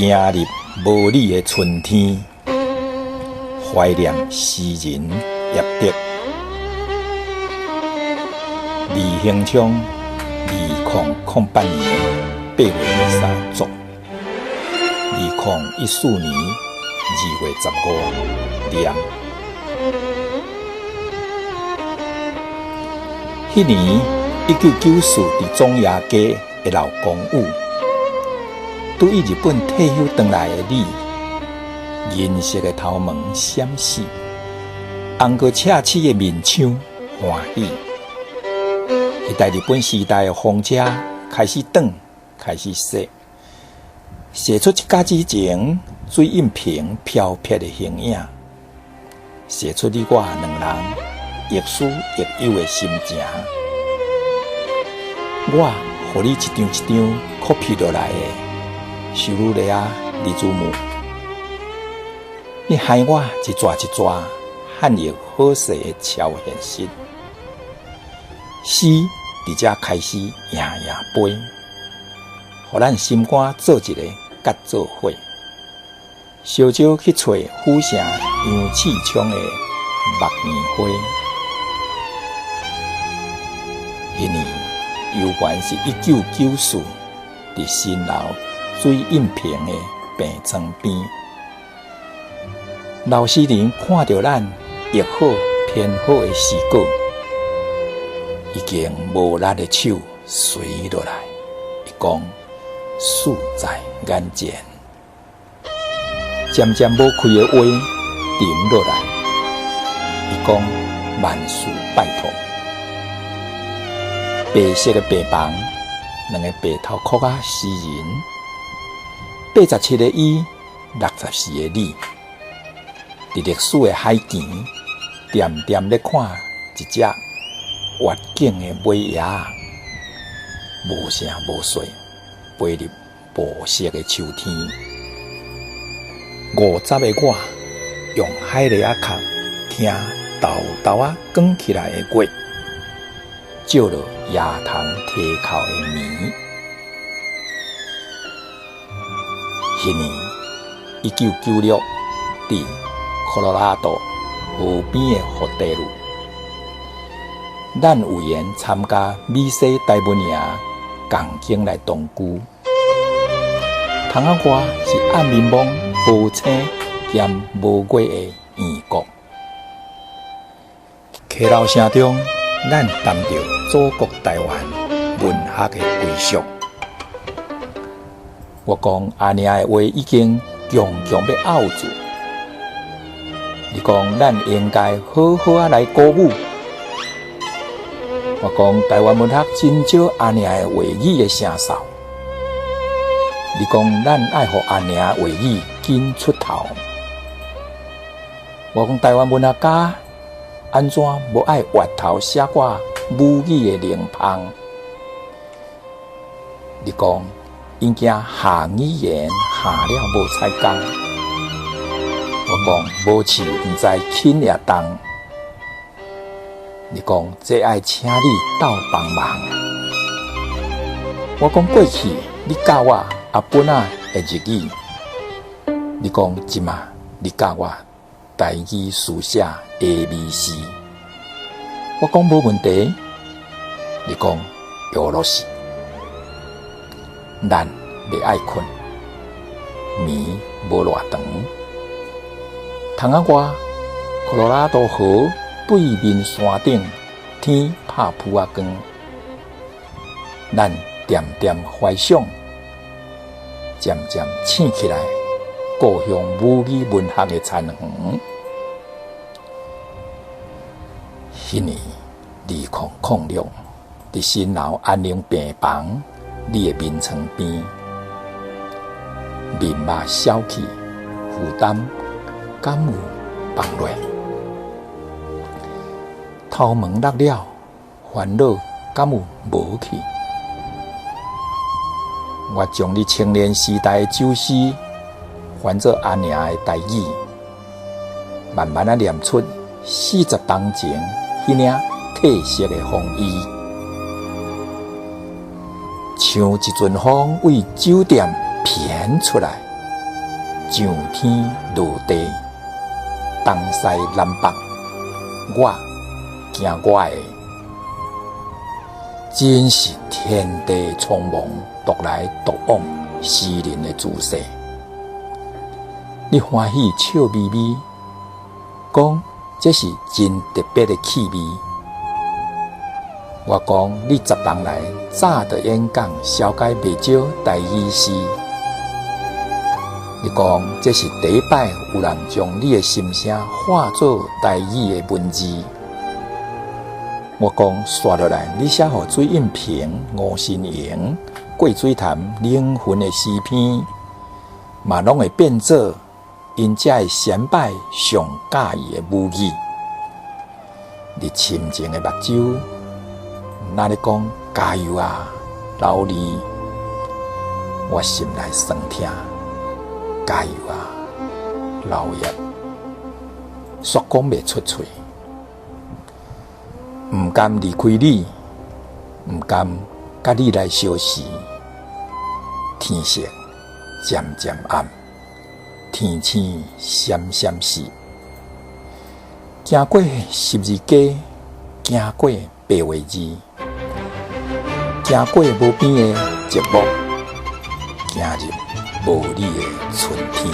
行入無你的春天，懷念詩人葉德。李興昌，2008年8月23作，2014年2月15念。彼年1994佇總爺街的老公寓，拄於日本退休轉來的你，銀色的頭毛閃爍，紅閣赤齒的面相歡喜。彼台日本時代的風車開始轉，開始踅，踅出一甲子前水印屏飄撇的形影，踅出你我兩人亦師亦友的心情。我予你一張一張 copy 落來的修女利亞李祖母，你害我一逝一逝漢譯好勢的超現實。詩佇遮開始搖搖飛，予咱心肝做一个結做伙，相招去揣府城楊次昌的木棉花。彼年猶原是1994，佇新樓水印屏的病床邊，老詩人看著咱譯好編好的詩稿，已經無力的手垂落來，伊講事在眼前，漸漸無開的話沉落來，伊講萬事拜託。白色的病房，兩个白頭殼仔詩人，87个伊，64个你，佇歷史的海墘，恬恬咧看一隻越境的尾鵰，無聲無說，飛入暮色的秋天。50个我，用海螺仔殼聽豆豆仔捲起來的月，照落野塘堤口的暝。彼年1996，佇科羅拉多河邊的福地路，咱有緣參加美西台文營，仝景來同居。窗仔外是暗暝暝無星兼無月的圓國。溪流聲中，咱談著祖國台灣文學的歸屬。我講阿娘的話已經強強欲拗住。你講咱應該好好仔來鼓舞。我講台灣文學真少阿娘的話語的聲嗽。你講咱愛予阿娘話語緊出頭。我講台灣文學家按怎無愛越頭寫掛母語的靈芳？你講𪜶驚下語言下了無彩工。我講無刺毋知輕抑重。你講這愛請你鬥幫忙。我講過去你教我阿本仔的日語，你講這馬你教我台語書寫 A B C。我講無問題，你講よろし。咱袂愛睏，暝無偌長。窗仔外，科羅拉多河對面山頂，天拍噗仔光。咱恬恬懷想，漸漸醒起來，故鄉母語文學的田園。彼年2006，佇新樓安寧病房，你的眠床邊，面目消去，負擔敢有放落？頭毛落了，煩惱敢有無去？我將你青年時代的酒詩翻做阿娘的台語，慢慢仔念出40冬前彼領褪色的風衣，像一陣風為酒店飄出來，上天落地，東西南北，我行我的，真是天地蒼茫，獨來獨往，詩人的姿勢。你歡喜笑眯眯，講這是真特別的氣味。我講你十冬來早就演講，消解袂少台語詩。你講這是第一擺有人將你的心聲化做台語的文字。我講紲落來，你寫予水印平、吳新營、過水潭靈魂的詩篇，嘛攏會變做𪜶遮的先輩上佮意的母語。你深情的目睭，若咧講加油啊，老二！我心內酸痛，加油啊，老葉！煞講袂出喙，毋甘離開你，毋甘佮你來相辭。天色漸漸暗，天星閃閃爍。行過十字街，行過白話字，行過無邊的寂寞，行入無你的春天。